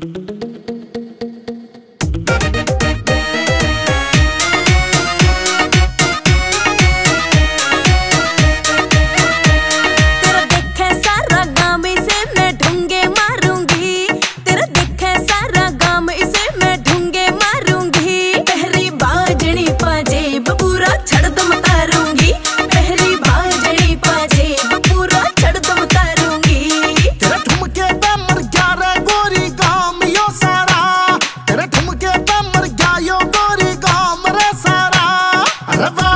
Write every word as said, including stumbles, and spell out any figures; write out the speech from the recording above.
तेरा देखे सारा गांव, इसे मैं ढूंगे मारूंगी। तेरा देखे सारा गांव, इसे मैं ढूंगे मारूंगी। पहरी बाजनी पाजेब पूरा छड़ दम तारूंगी। पहरी बाजनी पाजेब पूरा छड़ दम तारूंगी। तेरे ठुमके पे मर गया रे गोरी गांव यो सारा। तेरे ठुमके पे मर गया यो गोरी गांव रे सारा। अरे वाह।